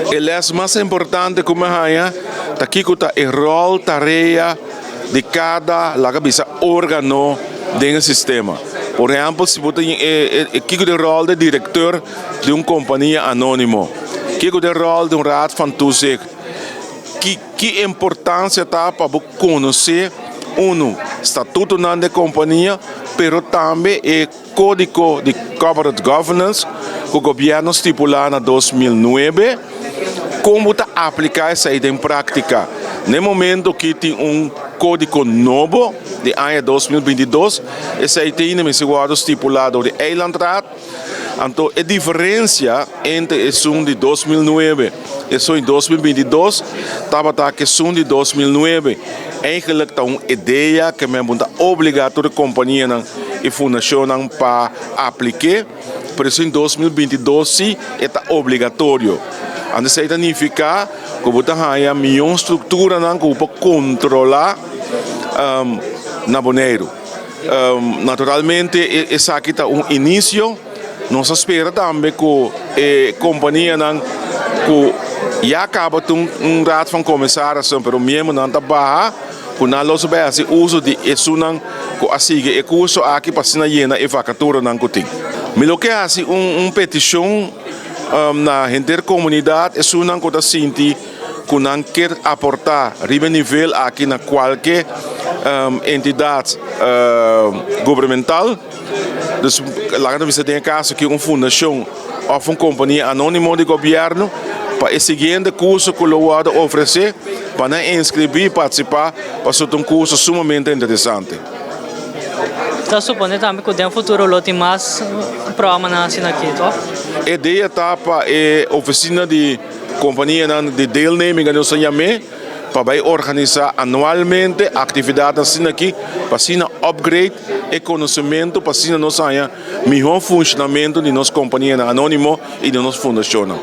E les mas importante ku mi haña ta kiko ta e ròl, tarea di kada, laga bisa, órgano den e sistema. Por ehèmpel, si bo tin e kiko ta e ròl di direktor di un kompania anónimo, kiko ta e ròl di un raad van toezicht, ki ki importansia ta pa bo konosé unu statutonan di e kompania, pero tambe e Kódigo di Corporate Governance ku gobièrnu stipulá na 2009, kon bo ta apliká esei den práktika? Na e momento ki tin un kódigo nobo di aña 2022, esei tin mester wòrdu stipulá dor di Eilandraad. Anto e diferensia entre esun di 2009 i esun di 2022 tabata ku esun di 2009 eigenlik ta un idea ku men bo ta obligá tur e kompanianan i fundashonnan pa aplik'é, pero esun di 2022 si e ta obligatorio. Anto esei ta nifiká ku bo ta haña mion strukturanan ku bo por kontrolá na Boneiru. Naturalmente esaki ta un inisio, nos a spera tambe ku e kompanianan ku ya kaba ta un raad van commissarissen pero miembronan ta baha ku nan lo bai hasi uso di esunnan ku a sigui e kurso aki pa asina yena e vakaturanan ku tin. Mi lo ke hasi un petishon na henter komunidat esunnan ku ta sinti ku nan kier aportá riba e nivel aki na kualke entidat gubernamental, dus laga nos bisa den e kaso aki un fundashon òf un kompania anónimo di gobièrnu pa e siguiente kurso ku lo wòrdu ofresé pa nan inskribí i partisipá pasobra ta un kurso sumamente interesante. Ta supone tambe ku den futuro lo tin mas programanan asina aki, tòg? E idea ta pa e ofisina di Kompanianan di deelneming a nos a yam'é pa bai organisá anualmente aktividatnan asina aki pa asina upgrade e konosementu pa asina nos haña mihó funshonamentu di nos kompanianan anónimo i di nos fundashonnan.